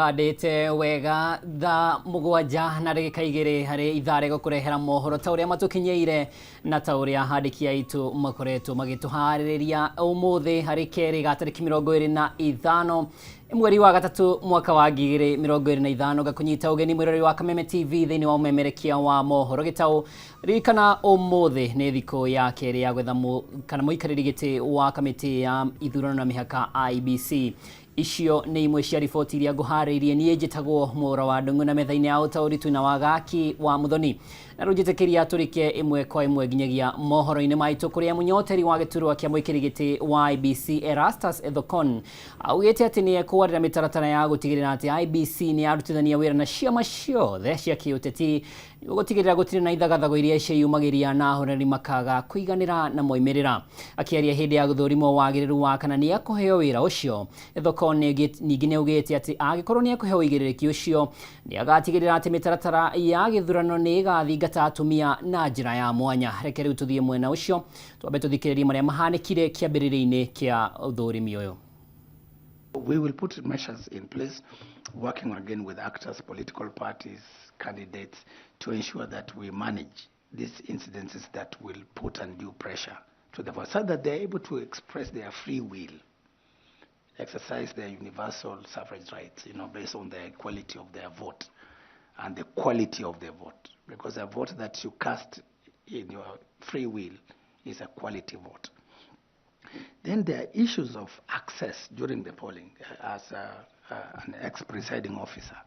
Twĩhandĩte wega thaa 7 na ndagĩka 2 harĩ ithaa rĩa gũkũrehera mohoro ta ũrĩa matũkinyĩire na ta ũrĩa handĩki aitũ makoretwo magĩtũharĩrĩria ũmũthĩ harĩ kerĩ ga tarĩki 25 mweri wa gatatũ mwaka wa 2025. Ngakũnyita ũgeni mwĩroreri wa Kameme TV thĩinĩ wa ũmemerekia wa mohoro gĩtaũ. Ririkana ũmũthĩ nĩ thikũ ya kerĩ ya gwetha kana mũikarĩri gĩtĩ wa kamĩtĩ ya ithurano na mĩhaka IEBC. Icio nĩ imwe cia riboti iria ngũharĩirie. Niĩ njĩtagwo Mwaũra wa Ndung'u na metha-inĩ ya ũtaũri twĩna Wagaki wa Muthoni. Na rĩu njĩtĩkĩria tũrike ĩmwe kwa ĩmwe nginyagia mohoro-inĩ maitũ kũrĩa mũnyoteri wa gĩturwa kĩa mũikĩri gĩtĩ wa IEBC Erastus Ethekon augĩte atĩ nĩ ekwarĩra mĩtaratara ya gũtigĩrĩra atĩ IEBC nĩ yarutithania wĩra na ciama ciothe cia kĩũteti nĩguo gũtigĩrĩra gũtirĩ na ithagathago iria ciĩyumagĩria na ahũranĩri makaga kũiganĩra na moimĩrĩra. Akĩaria hĩndĩ ya gũthũrimwo wagĩrĩru wa kana nĩ ekũheo wĩra ũcio, Ethekon ningĩ nĩ augĩte atĩ angĩkorwo nĩ ekũheo ũigĩrĩrĩki ũcio, nĩ agatigĩrĩra atĩ mĩtaratara ya gĩthurano nĩ ĩgathingata atumia na njĩra ya mwanya. Reke rĩu tũthiĩ mwena ũcio twambe tũthikĩrĩrie marĩa mahanĩkire kĩambĩrĩria-inĩ kĩa ũthũrimi ũyũ. We will put measures in place, working again with actors, political parties, candidates, to ensure that we manage these incidences that will put undue pressure to the vote, so that they're able to express their free will, exercise their universal suffrage rights, based on the quality of their vote and the quality of their vote. Because a vote that you cast in your free will is a quality vote. Then there are issues of access during the polling. As an ex-presiding officer,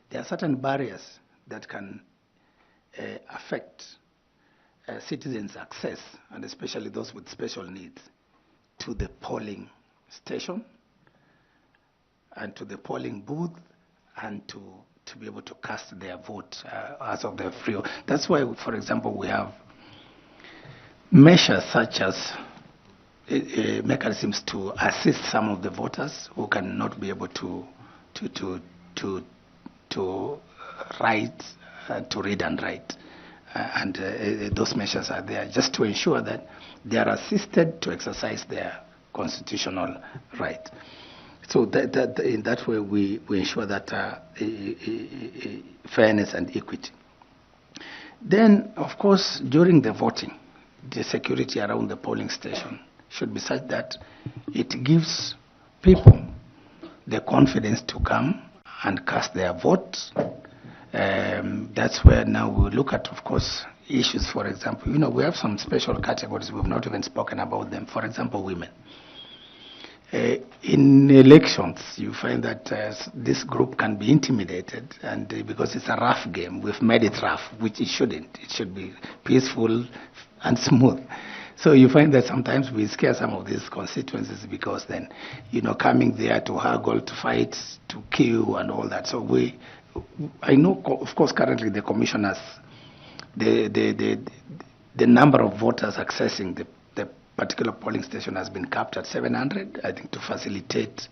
there are certain barriers that can affect citizens' access, and especially those with special needs, to the polling station and to the polling booth and to be able to cast their vote as of their free will. That's why, for example, we have measures such as mechanisms to assist some of the voters who cannot be able to write, to read and write. And those measures are there just to ensure that they are assisted to exercise their constitutional right. So in that way we ensure that fairness and equity. Then, of course, during the voting, the security around the polling station should be such that it gives people the confidence to come and cast their vote. That's where now we look at, of course, issues. For example, we have some special categories. We've not even spoken about them. For example, women. In elections, you find that this group can be intimidated, and because it's a rough game, we've made it rough, which it shouldn't. It should be peaceful and smooth. So you find that sometimes we scare some of these constituencies because then, coming there to haggle, to fight, to kill, and all that. So I know, of course, currently the commissioners, the number of voters accessing the particular polling station has been capped at 700, I think, to facilitate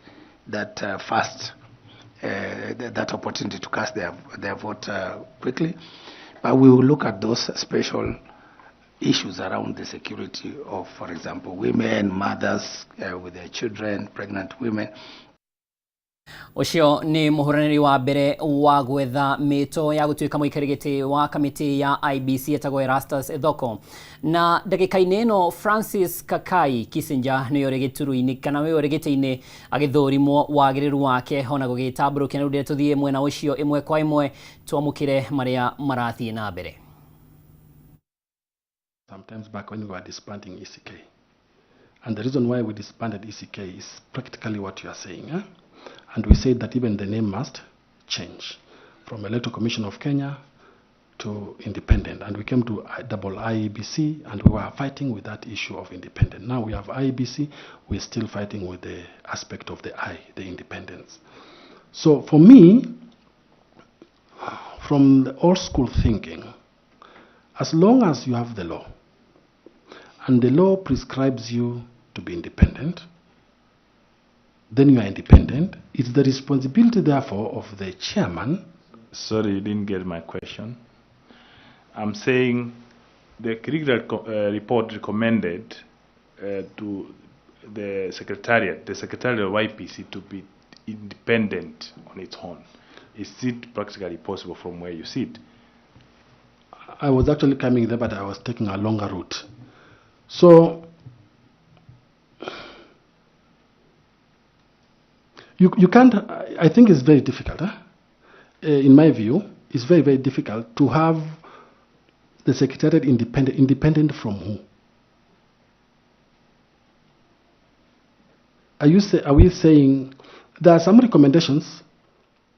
that fast, that opportunity to cast their vote quickly. But we will look at those special issues around the security of, for example, women, mothers with their children, pregnant women. Ũcio nĩ mũhũranĩri wa mbere wa gwetha mĩto ya gũtuĩka mũikarĩri gĩtĩ wa kamĩtĩ ya IEBC etagwo Erastus Ethekon. Na ndagĩka-inĩ ĩno Francis Kakai Kissinger nĩwe ũrĩ gĩturu-inĩ kana nĩwe ũrĩ gĩtĩ-inĩ agĩthũrimwo wagĩrĩru wake ona gũgĩtambũrũkia. Na rĩu tũthiĩ mwena ũcio ĩmwe kwa ĩmwe twamũkĩre marĩa marathiĩ na mbere. Sometimes back when we were disbanding ECK. And the reason why we disbanded ECK is practically what you are saying. Eh? And we said that even the name must change from Electoral Commission of Kenya to independent. And we came to double IEBC, and we were fighting with that issue of independent. Now we have IEBC, we're still fighting with the aspect of the I, the independence. So for me, from the old school thinking, as long as you have the law, and the law prescribes you to be independent, then you are independent. It's the responsibility, therefore, of the chairman. Sorry, you didn't get my question. I'm saying the Kriegler report recommended to the Secretariat of IEBC to be independent on its own. Is it practically possible from where you sit? I was actually coming there, but I was taking a longer route. So you can't, I think it's very difficult. Huh? In my view, it's very, very difficult to have the secretariat independent. Independent from who? Are we saying there are some recommendations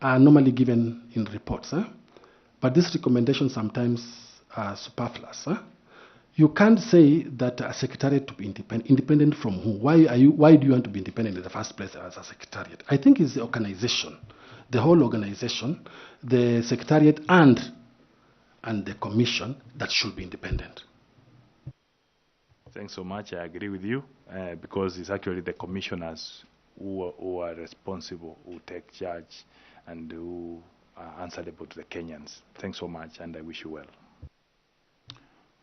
are normally given in reports, huh? But these recommendations sometimes are superfluous. Huh? You can't say that a secretariat to be independent. Independent from who? Why do you want to be independent in the first place as a secretariat? I think it's the organization, the whole organization, the secretariat and the commission that should be independent. Thanks so much. I agree with you because it's actually the commissioners who are responsible, who take charge, and who are answerable to the Kenyans. Thanks so much, and I wish you well.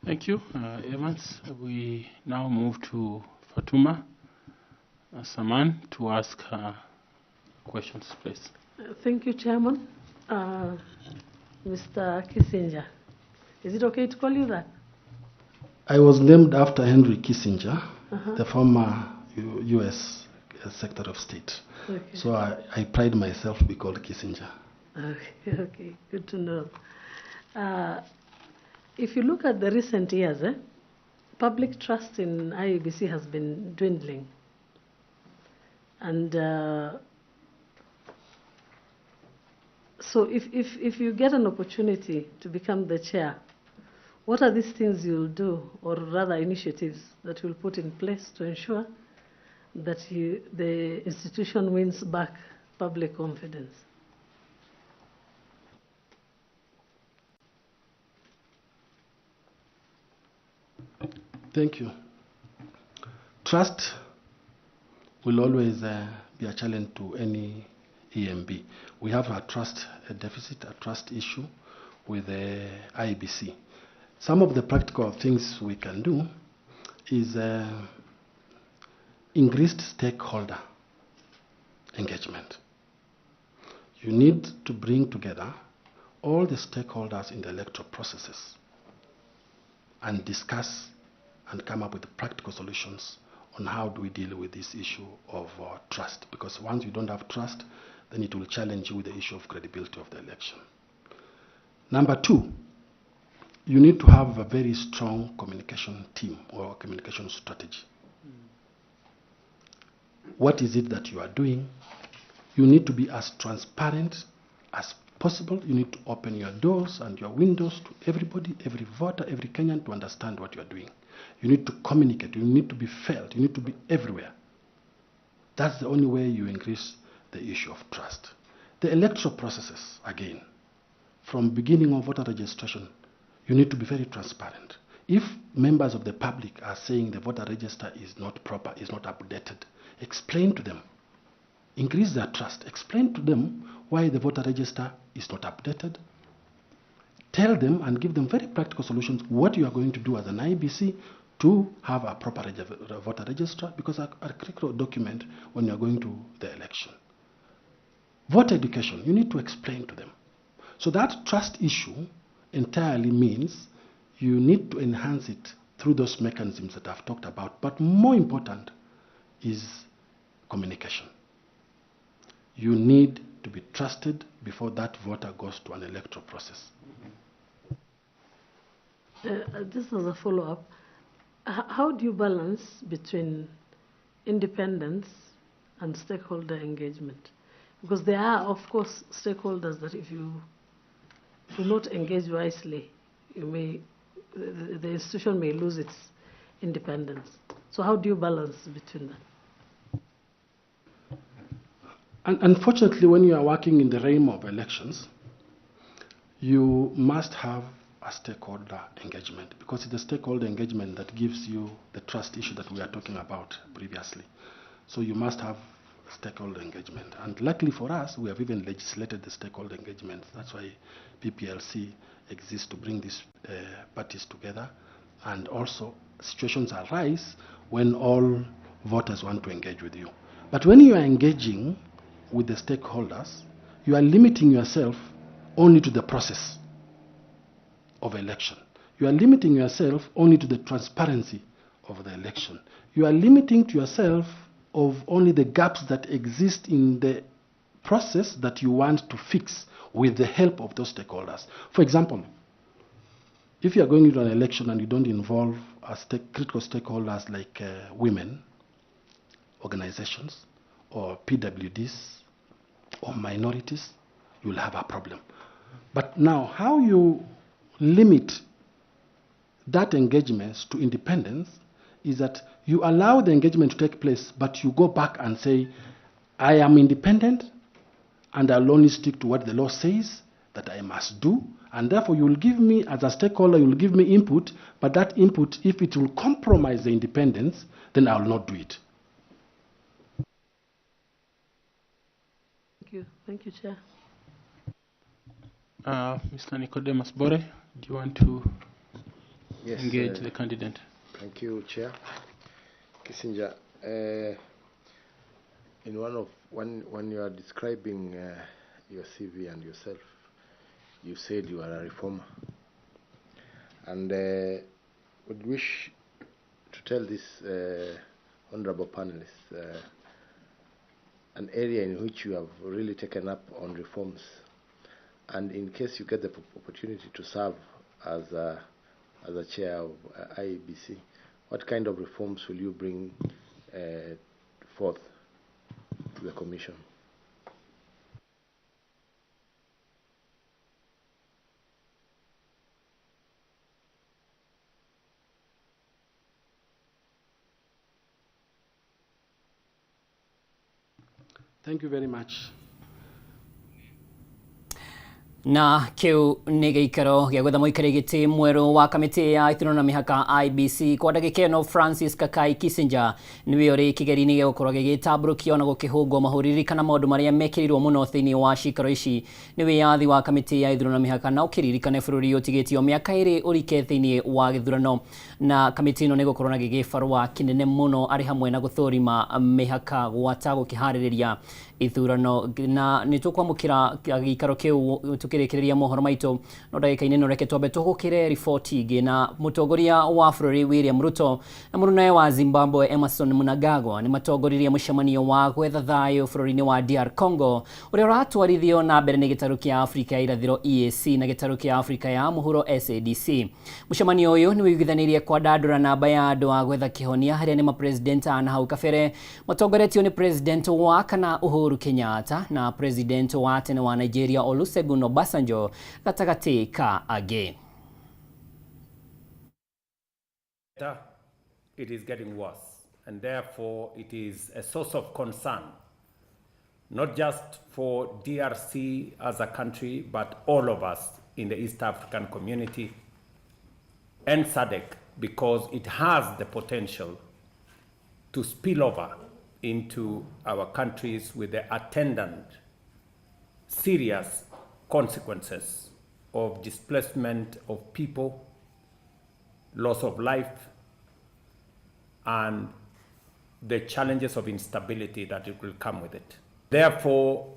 Thank you, Evans. We now move to Fatuma Saman to ask her questions, please. Thank you, Chairman. Mr. Kissinger, is it okay to call you that? I was named after Henry Kissinger, the former U.S. Secretary of State. Okay. So I pride myself to be called Kissinger. Okay, okay, good to know. If you look at the recent years, public trust in IEBC has been dwindling. And so if you get an opportunity to become the chair, what are these things you'll do, or rather initiatives that you'll put in place to ensure that the institution wins back public confidence? Thank you. Trust will always be a challenge to any EMB. We have a trust deficit, a trust issue with the IEBC. Some of the practical things we can do is increased stakeholder engagement. You need to bring together all the stakeholders in the electoral processes and discuss and come up with practical solutions on how do we deal with this issue of trust. Because once you don't have trust, then it will challenge you with the issue of credibility of the election. Number two, you need to have a very strong communication team or communication strategy. What is it that you are doing? You need to be as transparent as possible. You need to open your doors and your windows to everybody, every voter, every Kenyan to understand what you are doing. You need to communicate. You need to be felt. You need to be everywhere. That's the only way you increase the issue of trust. The electoral processes, again, from beginning of voter registration, you need to be very transparent. If members of the public are saying the voter register is not proper, is not updated, explain to them. Increase their trust. Explain to them why the voter register is not updated. Tell them and give them very practical solutions what you are going to do as an IEBC to have a proper voter register, because a critical document when you are going to the election. Voter education, you need to explain to them. So that trust issue entirely means you need to enhance it through those mechanisms that I've talked about. But more important is communication. You need to be trusted before that voter goes to an electoral process. This is a follow-up. How do you balance between independence and stakeholder engagement? Because there are, of course, stakeholders that if you do not engage wisely, you may, the institution may lose its independence. So how do you balance between that? And unfortunately, when you are working in the realm of elections, you must have a stakeholder engagement, because it's the stakeholder engagement that gives you the trust issue that we are talking about previously. So you must have stakeholder engagement. And luckily for us, we have even legislated the stakeholder engagement. That's why PPLC exists, to bring these parties together. And also situations arise when all voters want to engage with you. But when you are engaging, with the stakeholders, you are limiting yourself only to the process of election. You are limiting yourself only to the transparency of the election. You are limiting to yourself of only the gaps that exist in the process that you want to fix with the help of those stakeholders. For example, if you are going into an election and you don't involve critical stakeholders like women organizations or PWDs or minorities, you'll have a problem. But now, how you limit that engagement to independence is that you allow the engagement to take place, but you go back and say, I am independent and I'll only stick to what the law says that I must do, and therefore you will give me, as a stakeholder, you will give me input, but that input, if it will compromise the independence, then I will not do it. Thank you. Thank you, Chair. Mr. Nicodemus Bore, do you want to Yes, engage the candidate? Thank you, Chair. Kissinger, in one of when you are describing your CV and yourself, you said you are a reformer, and would wish to tell this honorable panelists an area in which you have really taken up on reforms, and in case you get the opportunity to serve as a chair of IEBC, what kind of reforms will you bring forth to the Commission? Thank you very much. Na kiu nĩ gĩikaro gĩa gwetha mũikarĩri gĩtĩ mwerũ wa kamĩtĩ ya ithurano na mĩhaka IEBC. Kwa ndagĩka ĩno, Francis Kakai Kissinger nĩwe ũrĩ kĩgeri-inĩ gĩa gũkorwo gĩgĩtambũrũkio na gũkĩhũngwo mahũri. Kana maũndũ marĩa mekĩrĩirwo mũno thĩinĩ wa cikaro ici nĩ wĩyathi wa kamĩtĩ ya ithurano na mĩhaka, na ũkĩririkane bũrũri ũtigĩtio mĩaka 2 ũrike thĩinĩ wa gĩthurano, na kamĩtĩ ĩno nĩ gũkorwo na gĩgĩbarũa kĩnene mũno arĩ hamwe na gũthũrima mĩhaka gwata gũkĩharĩrĩria ithurano. Na nĩ tũkwamũkĩra gĩikaro kĩu tũkĩrĩkĩrĩria mohoro maitũ, no ndagĩka-inĩ ĩno reke twambe tũhũkĩre riboti ĩngĩ. Na mũtongoria wa bũrũri William Ruto na mũrunawe wa Zimbabwe Emmerson Mnangagwa nĩ matongoririe mũcemanio wa gwetha thayũ bũrũri-inĩ wa DR Congo ũrĩa ũratwarithio na mbere nĩ gĩtarũ kĩa Afrika ya irathĩro EAC na gĩtarũ kĩa Afrika ya mũhuro SADC. Mũcemanio ũyũ nĩ wĩiguithanĩirie kwandandũra namba ya andũ a gwetha kĩhonia, harĩa nĩ mapresident a na hau kabere matongoretio nĩ president wa kana Uhuru Kenyatta na president wa tene wa Nigeria Olusegun Obasanjo gatagatĩ ka angĩ. It is getting worse, and therefore it is a source of concern, not just for DRC as a country, but all of us in the East African community and SADC, because it has the potential to spill over into our countries with the attendant serious consequences of displacement of people, loss of life, and the challenges of instability that it will come with it. Therefore,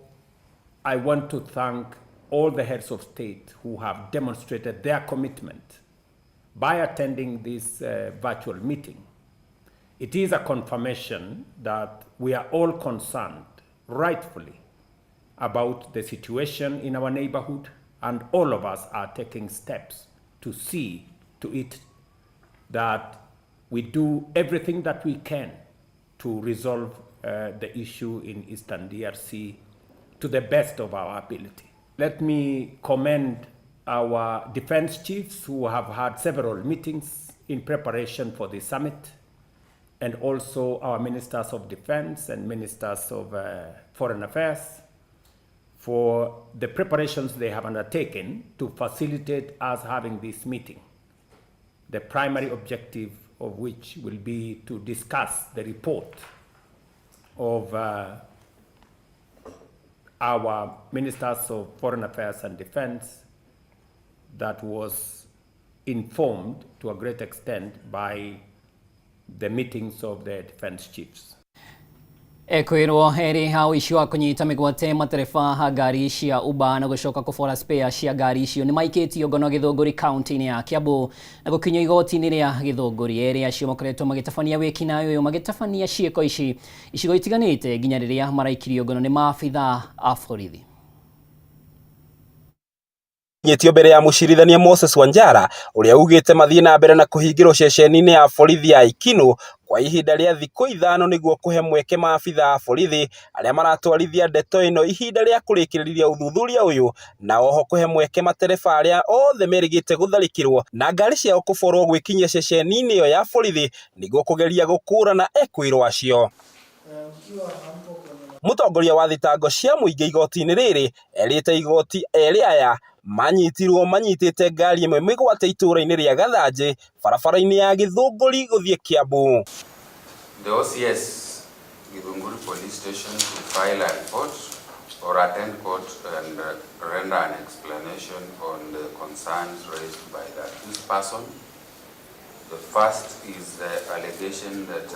I want to thank all the heads of state who have demonstrated their commitment by attending this virtual meeting. It is a confirmation that we are all concerned, rightfully, about the situation in our neighborhood, and all of us are taking steps to see to it that we do everything that we can to resolve the issue in Eastern DRC to the best of our ability. Let me commend our defense chiefs who have had several meetings in preparation for the summit, and also our ministers of defense and ministers of foreign affairs for the preparations they have undertaken to facilitate us having this meeting. The primary objective of which will be to discuss the report of our ministers of foreign affairs and defense that was informed to a great extent by the meetings of the defense chiefs. Ekwirwo eri ha ũici wa kũnyita mĩgwate matereba ha ngari cia Uber na gũcoka kũbora spare cia ngari icio nĩ maikĩtio ngono Gĩthũngũri kaunti-inĩ ya Kiambu na gũkinyio igoti-inĩ rĩa Gĩthũngũri. Erĩ acio makoretwo magĩtabania wĩkinaĩ ũyũ magĩtabania ciĩko ici icigo itiganĩte nginya rĩrĩa maraikirio ngono nĩ maabithaa a borithi. Nyitio mbere ya mũcirithania Moses Wanjara ũrĩa ugĩte mathiĩ na mbere na kũhingĩrwo ceceni-inĩ ya borithi ya Ikinu kwa ihinda rĩa thikũ 5 nĩguo kũhe mweke maabitha a borithi arĩa maratwarithia ndeto ĩno ihinda rĩa kũrĩkĩrĩria ũthuthuria ũyũ, na oho kũhe mweke matereba arĩa othe merĩgĩte gũtharĩkĩrwo na ngari ciao kũborwo gwĩkinyia ceceni-inĩ ĩyo ya borithi nĩguo kũgeria gũkũrana ekwĩrwo acio. Mũtongoria wa thitango cia mũingĩ igoti-inĩ rĩrĩ erĩte igoti erĩ aya manyitirwo manyitĩte ngari ĩmwe mĩgwate itũũra-inĩ rĩa Gathanjĩ barabara-inĩ ya Gĩthũngũri gũthiĩ Kiambu. The OCS Githunguri Police Station to file a report or attend court and render an explanation on the concerns raised by the accused person. The first is the allegation that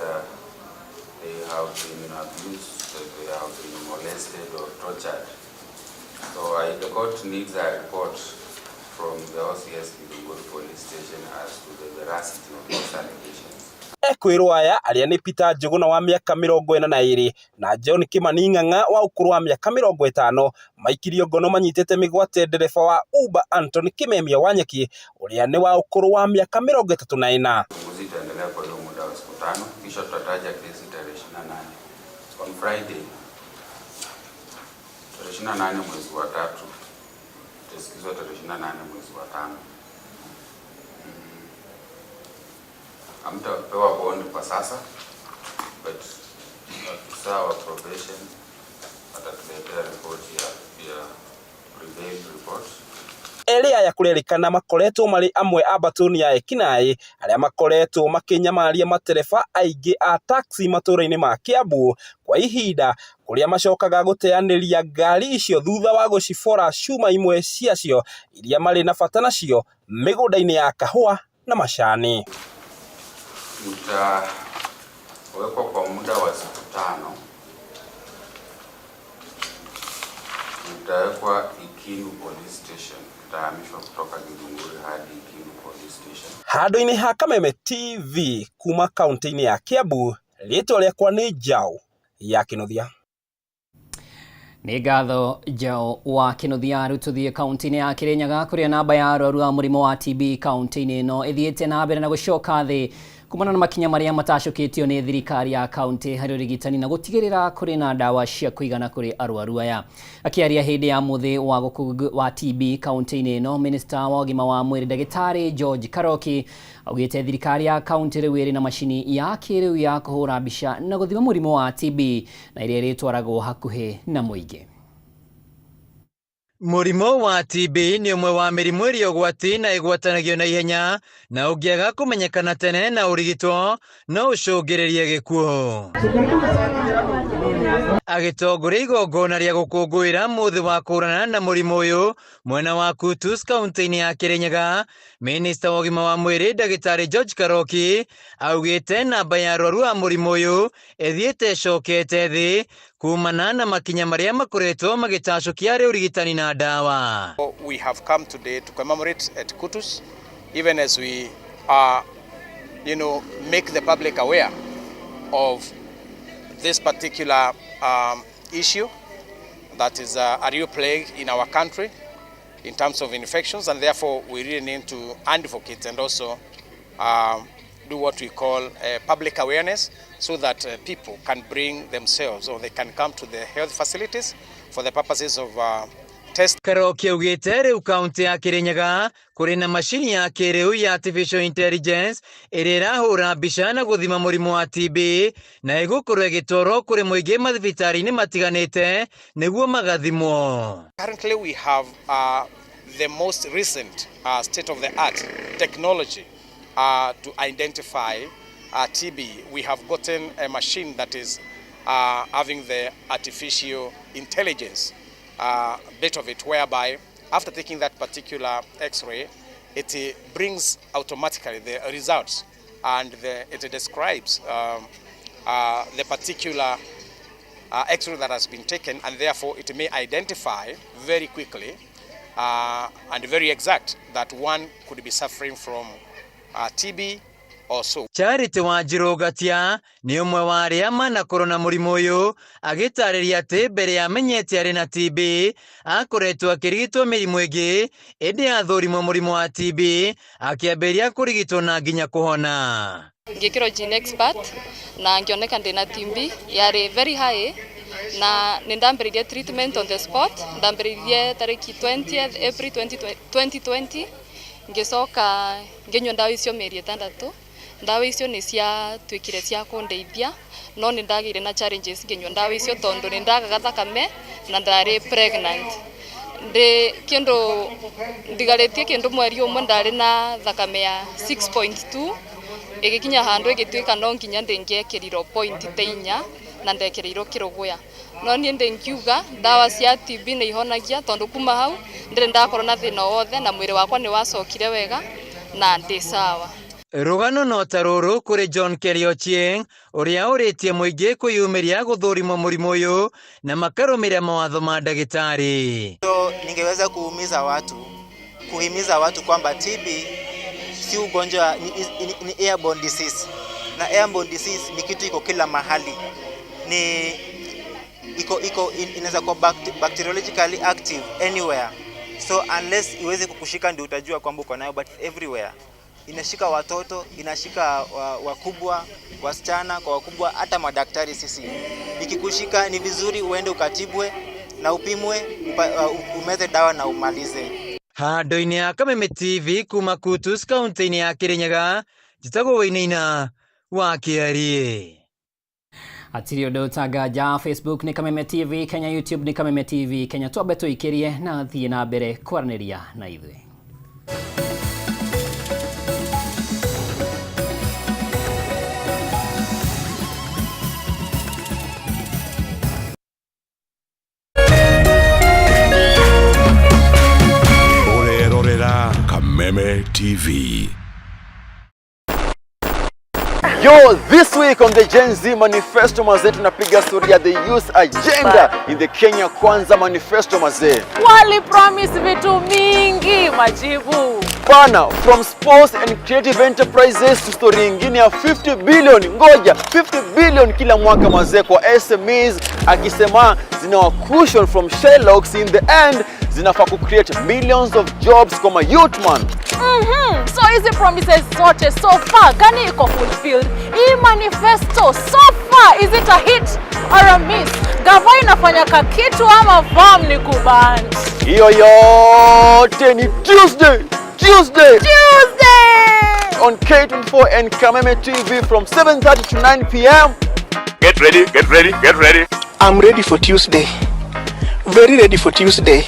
they have been abused, that they have been molested or tortured. So the court needs a report from the OCS Githunguri Police Station as to the veracity of those allegations. Ekwĩrwo aya arĩa nĩ Peter Njuguna wa mĩaka 42 na John Kimani Ng'ang'a wa ũkũrũ wa mĩaka 50 maikirio ngono manyitĩte mĩgwate ndereba wa Uber Anton Kimemia Wanyeki ũrĩa nĩ wa ũkũrũ wa mĩaka 34. Uchunguzi itaendelea kwa hiyo muda wa siku 5, kisha tutataja kesi tarehe 28 on Friday tarehe 28 mwezi wa 3, itasikizwa tarehe 28 mwezi wa 5. Hamtapewa bond kwa sasa, but afisa wa probation atatuletea ripoti ya prevail report. Erĩ aya kũrerĩkana makoretwo marĩ amwe a mbatoni ya ekinaĩ arĩa makoretwo makĩnyamaria matereba aingĩ a taxi matũũra-inĩ ma Kiambu kwa ihinda, kũrĩa macokaga gũteanĩria ngari icio thutha wa gũcibora cuma imwe ciacio iria marĩ na bata nacio mĩgũnda-inĩ ya kahũa na macani. Mtawekwa kwa muda wa siku 5, mtawekwa Ikinu Police Station, mtahamishwa kutoka Githunguri hadi Ikinu Police Station. Handũ-inĩ ha Kameme TV kuma kaunti-inĩ ya Kiambu, rĩtwa rĩakwa nĩ Njau ya Kĩnuthia. Nĩ ngatho Njau wa Kĩnuthia. Rĩu tũthiĩ kaunti-inĩ ya Kĩrĩnyaga kũrĩa namba ya arwaru a mũrimũ wa TB kaunti-inĩ ĩno ĩthiĩte na mbere na gũcoka thĩ kumana na makinya marĩa matacũkĩtio nĩ thirikari ya kaunti harĩ ũrigitani na gũtigĩrĩra kũrĩ na ndawa cia kũigana kũrĩ arwaru aya. Akĩaria hĩndĩ ya mũthĩ wa TB kaunti-inĩ ĩno, Minista wa ũgima wa mwĩrĩ Ndagĩtarĩ George Karoki augĩte thirikari ya kaunti rĩu ĩrĩ na macini ya kĩrĩu ya kũhũra mbica na gũthima mũrimũ wa TB na ĩrĩa ĩrĩtwaragwo hakuhĩ na mũingĩ. Mũrimũ wa TB nĩ ũmwe wa mĩrimũ ĩrĩa ũgwati na ĩgwatanagio na ihenya, na ũngĩaga kũmenyekana tene na ũrigitwo no ũcũngĩrĩrie gĩkuũ. Agĩtongoria igongona rĩa gũkũngũĩra mũthĩ wa kũhũrana na mũrimũ ũyũ mwena wa Kutus kaunti-inĩ ya Kĩrĩnyaga, Minista wa ũgima wa mwĩrĩ Ndagĩtarĩ George Karoki augĩte namba ya arwaru a mũrimũ ũyũ ĩthiĩte ĩcokete thĩ kumana na makinya marĩa makoretwo magĩtacũkia harĩ ũrigitani na ndawa. We have come today to commemorate at Kutus, even as we make the public aware of this particular issue that is a real plague in our country in terms of infections, and therefore we really need to advocate and also do what we call public awareness so that people can bring themselves or they can come to the health facilities for the purposes of test. Karoki augĩte rĩu kaunti ya Kĩrĩnyaga kũrĩ na macini ya kĩrĩu ya artificial intelligence ĩrĩa ĩrahũra mbica na gũthima mũrimũ wa TB na ĩgũkorwo ĩgĩtwarwo kũrĩ mũingĩ mathibitarĩ-inĩ matiganĩte nĩguo magathimwo. Currently we have the most recent state of the art technology to identify TB. We have gotten a machine that is having the artificial intelligence bit of it, whereby after taking that particular x-ray, it brings automatically the results and it describes the particular X-ray that has been taken, and therefore it may identify very quickly and very exact that one could be suffering from TB or so. Charity Wanjiru Ngatia nĩ ũmwe wa arĩa manakorwo na mũrimũ ũyũ agĩtarĩria atĩ mbere ya amenyete arĩ na TB akoretwo akĩrigitwo mĩrimũ ĩngĩ ĩndĩ athũrimwo mũrimũ wa TB akĩambĩrĩria kũrigitwo na nginya kũhona. Ngĩkĩrwo GeneXpert na ngĩoneka ndĩna TB yarĩ very high na nĩ ndambĩrĩirie treatment on the spot. Ndambĩrĩirie tarĩki 20th April 2020, ngĩcoka ngĩnyua ndawa icio mĩeri 6. Ndawa icio nĩ ciatuĩkire cia kũndeithia, no nĩ ndagĩire na challenges ngĩnyua ndawa icio tondũ nĩ ndagaga thakame na ndarĩ pregnant. Ndĩ kĩndũ ndigarĩtie kĩndũ mweri ũmwe ndarĩ na thakame ya 6.2, ĩgĩkinya handũ ĩgĩtuĩka no nginya ndĩngĩekĩrirwo point ta 4 na ndekĩrĩirwo kĩrũgũya. No niĩ ndĩngiuga ndawa cia TB nĩ ihonagia tondũ kuma hau ndirĩ ndakorwo na thĩna wothe na mwĩrĩ wakwa nĩ wacokire wega na ndĩ sawa. Rũgano no ta rũrũ kũrĩ John Kelly Ochieng ũrĩa ũrĩtie mũingĩ kwĩyumĩria gũthũrimwo mũrimũ ũyũ na makarũmĩrĩra mawatho ma ndagĩtarĩ. So ningeweza kuhimiza watu kwamba TB si ugonjwa, ni airborne disease, na airborne disease ni kitu iko kila mahali, ni iko inaweza kuwa bacteriologically active anywhere, so unless iweze kukushika ndio utajua kwamba uko nayo, but everywhere inashika watoto, inashika wakubwa, wasichana kwa wakubwa, hata madaktari sisi. Ikikushika ni vizuri uende ukatibwe na upimwe, umeze dawa na umalize. Handũ-inĩ ya Kameme TV kuma Kutus kaunti-inĩ ya Kirinyaga, njĩtagwo Wainaina wa Kĩarie. Hatirĩ ũndũ ũtanganja. Facebook nĩ Kameme TV Kenya, YouTube nĩ Kameme TV Kenya. Twambe tũikĩrie na thiĩ na mbere kwaranĩria na ithuĩ. Ũrerorera Kameme TV. Yo, this week on the Gen Z Manifesto mazee, tunapiga story ya the youth agenda in the Kenya Kwanza Manifesto mazee. Wali promise vitu mingi, majibu. Bana, from sports and creative enterprises to story ingine ya 50 billion, ngoja 50 billion kila mwaka mazee kwa SMEs, akisema zinawa cushion from Shylocks, in the end zinafaa ku create millions of jobs kwa ma youth man. So hizi promises zote so far gani iko fulfilled? Hii manifesto so far, is it a hit or a miss? Gava inafanya kakitu ama vam ni kuband? Hiyo yote ni Tuesday, Tuesday, Tuesday on K24 and Kameme TV from 7:30 to 9 p.m. Get ready, get ready, get ready. I'm ready for Tuesday. Very ready for Tuesday.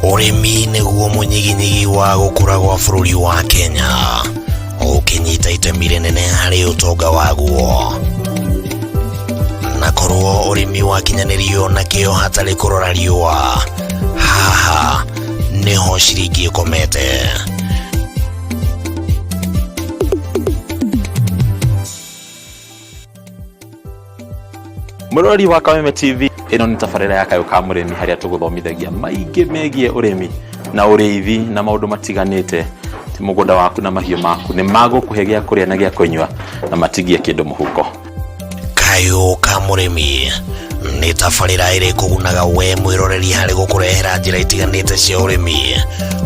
Ũrĩmi nĩguo mũnyiginyigi wa gũkũra gwa bũrũri wa Kenya, ũkĩnyita itemi rĩnene harĩ ũtonga waguo. Na korwo ũrĩmi wakinyanĩrio na kĩo hatarĩ kũrora riũa, haha nĩho ciringi ĩkomete. Mũrori wa Kameme TV, ĩno nĩ tabarĩra ya Kayũ ka Mũrĩmi harĩa tũgũthomithagia maingĩ megiĩ ũrĩmi na ũrĩithi na maũndũ matiganĩte. Ti mũgũnda waku na mahiũ maku nĩ magũkũhe gĩa kũrĩa na gĩa kũnyua na matigie kĩndũ mũhuko. Kayũ ka Mũrĩmi nĩ tabarĩra ĩrĩ kũgunaga we mwĩroreri harĩ gũkũrehera njĩra itiganĩte cia ũrĩmi,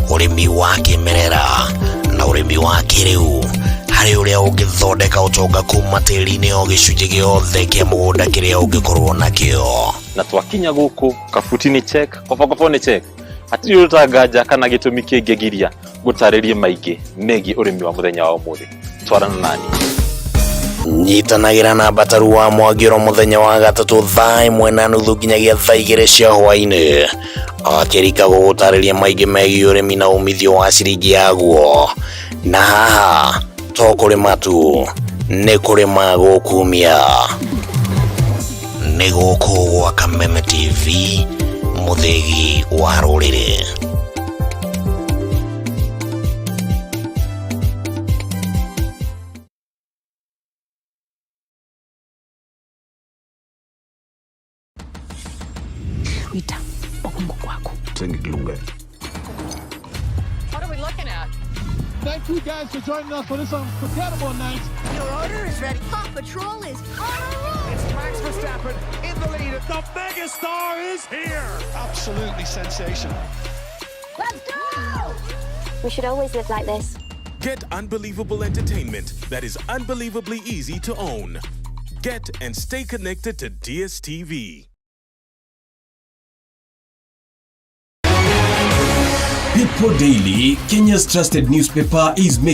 ũrĩmi wa kĩmerera na ũrĩmi wa kĩrĩu, harĩ ũrĩa ũngĩthondeka ũtonga kuma tĩri-inĩ o gĩcunjĩ gĩothe kĩa mũgũnda kĩrĩa ũngĩkorwo nakĩo. Na twakinya gũkũ kabuti nĩ check, kobokobo nĩ check, hatirĩ ũtanganja kana gĩtũmi kĩngĩgiria gũtarĩrie maingĩ megiĩ ũrĩmi wa mũthenya wa ũmũthĩ. Twarana nani. Nyitanagĩra na Mbataru wa Mwangĩro mũthenya wa gatatũ thaa 1:30 nginyagia thaa 2 cia hwaĩ-inĩ, akĩrika gũgũtarĩria maingĩ megiĩ ũrĩmi na umithio wa ciringi yaguo. Na haha to kũrĩma tu, nĩ kũrĩma gũkumia. Nĩ gũkũ gwa Kameme TV, Mũthĩgi wa rũrĩrĩ. Wita okungokwakho. Sengikulungele. What are we looking at? Thank you guys for joining us for this unforgettable night. Your order is ready. Paw Patrol is on a roll. It's Max Verstappen in the lead. The megastar is here. Absolutely sensational. Let's go! We should always live like this. Get unbelievable entertainment that is unbelievably easy to own. Get and stay connected to DSTV. People Daily, Kenya's trusted newspaper, is making